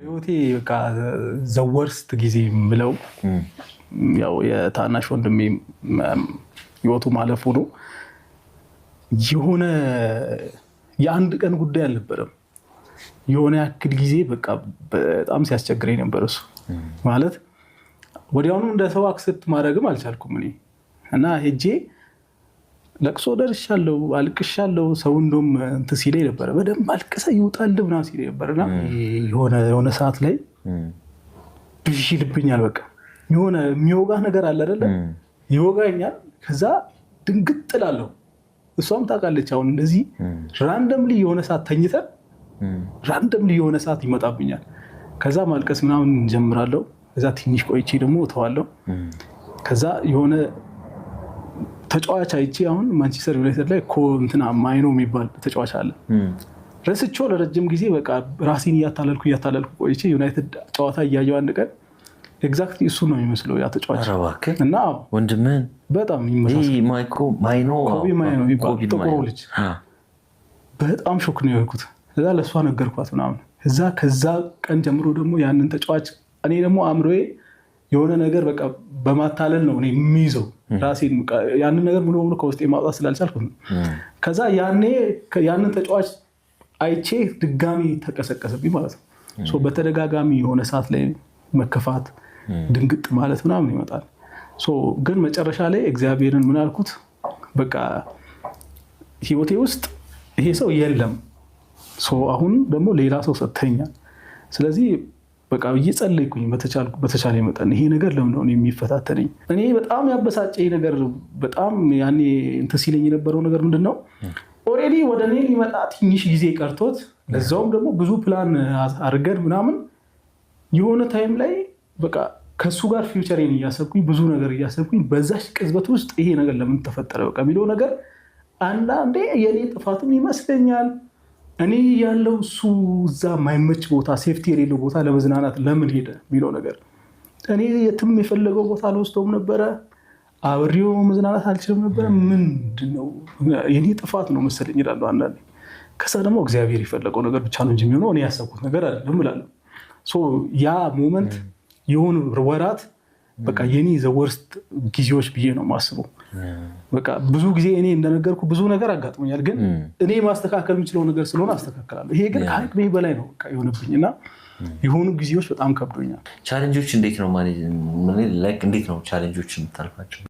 ህይወቴ በቃ the worst ጊዜ የምለው ያው የታናሽ ወንድሜ ህይወቱ ማለፉ ነው። የሆነ የአንድ ቀን ጉዳይ አልነበረም። የሆነ ያክል ጊዜ በቃ በጣም ሲያስቸግረኝ ነበር። እሱ ማለት ወዲያውኑ እንደ ሰው accept ማድረግም አልቻልኩም እኔ። እና ሄጄ ለቅሶ ደርሻለሁ፣ አልቅሻለሁ። ሰው እንደውም እንትን ሲለኝ ነበረ፣ በደንብ አልቅሰህ ይውጣልህ ምናምን ሲለኝ ነበር። እና የሆነ ሰዓት ላይ ብዥ ይልብኛል። በቃ የሆነ የሚወጋ ነገር አለ አይደለ? ይወጋኛል። ከዛ ድንግጥ እላለሁ። እሷም ታውቃለች። አሁን እንደዚህ randomly የሆነ ሰዓት ተኝተን randomly የሆነ ሰዓት ይመጣብኛል። ከዛ ማልቀስ ምናምን ጀምራለሁ። ከዛ ትንሽ ቆይቼ ደግሞ እተዋለሁ። ከዛ የሆነ ተጫዋች አይቼ፣ አሁን ማንቸስተር ዩናይትድ ላይ እንትና ማይኖ የሚባል ተጫዋች አለ። ረስቼው ለረጅም ጊዜ በቃ ራሴን እያታለልኩ እያታለልኩ ቆይቼ ዩናይትድ ጨዋታ እያየሁ አንድ ቀን exactly እሱ ነው የሚመስለው ያ ተጫዋች። ኧረ እባክህ! እና ወንድምህን? በጣም ይመሳሰል። ማይኖ? ኮቢ ማይኖ የሚባል ጥቁሩ ልጅ። በጣም shock ነው የሆንኩት። እዛ ለእሷ ነገርኳት ምናምን። እዛ ከዛ ቀን ጀምሮ ደግሞ ያንን ተጫዋች፣ እኔ ደግሞ አእምሮዬ የሆነ ነገር በቃ በማታለል ነው እኔ የሚይዘው ራሴን፣ ያንን ነገር ሙሉ በሙሉ ከውስጤ ማውጣት ስላልቻልኩ ነው። ከዛ ያኔ ያንን ተጫዋች አይቼ ድጋሚ ተቀሰቀሰብኝ ማለት ነው። So በተደጋጋሚ የሆነ ሰዓት ላይ መከፋት፣ ድንግጥ ማለት ምናምን ይመጣል። So ግን መጨረሻ ላይ እግዚአብሔርን ምን አልኩት? በቃ ህይወቴ ውስጥ ይሄ ሰው የለም። So አሁን ደግሞ ሌላ ሰው ሰጥተኛል። ስለዚህ በቃ እየጸለይኩኝ በተቻለ መጠን ይሄ ነገር ለምን ነው የሚፈታተነኝ? እኔ በጣም ያበሳጨኝ ነገር፣ በጣም ያኔ እንትን ሲለኝ የነበረው ነገር ምንድን ነው? Already ወደ እኔ ሊመጣ ትንሽ ጊዜ ቀርቶት፣ ለዛውም ደግሞ ብዙ ፕላን አድርገን ምናምን፣ የሆነ time ላይ በቃ ከእሱ ጋር future ኤን እያሰብኩኝ፣ ብዙ ነገር እያሰብኩኝ፣ በዛች ቅጽበት ውስጥ ይሄ ነገር ለምን ተፈጠረ በቃ የሚለው ነገር አንዳንዴ የእኔ ጥፋትም ይመስለኛል። እኔ ያለው እሱ እዛ የማይመች ቦታ፣ safety የሌለው ቦታ ለመዝናናት ለምን ሄደ የሚለው ነገር። እኔ የትም የፈለገው ቦታ አልወስደውም ነበረ። አብሬው መዝናናት አልችልም ነበረ። ምንድን ነው፣ የኔ ጥፋት ነው መሰለኝ ይላሉ አንዳንዴ። ከዛ ደግሞ እግዚአብሔር የፈለገው ነገር ብቻ ነው እንጂ የሚሆነው እኔ ያሰብኩት ነገር አይደለም እላለሁ። So ያ moment የሆኑ ወራት በቃ የኔ the worst ጊዜዎች ብዬ ነው የማስበው። በቃ ብዙ ጊዜ እኔ እንደነገርኩ ብዙ ነገር አጋጥሞኛል፣ ግን እኔ ማስተካከል የምችለው ነገር ስለሆነ አስተካከላለሁ። ይሄ ግን ከአቅሜ በላይ ነው በቃ የሆነብኝ እና የሆኑ ጊዜዎች በጣም ከብዶኛል። Challenge ኦች እንዴት ነው manage፣ like እንዴት ነው challenge ኦች የምታልፋቸው?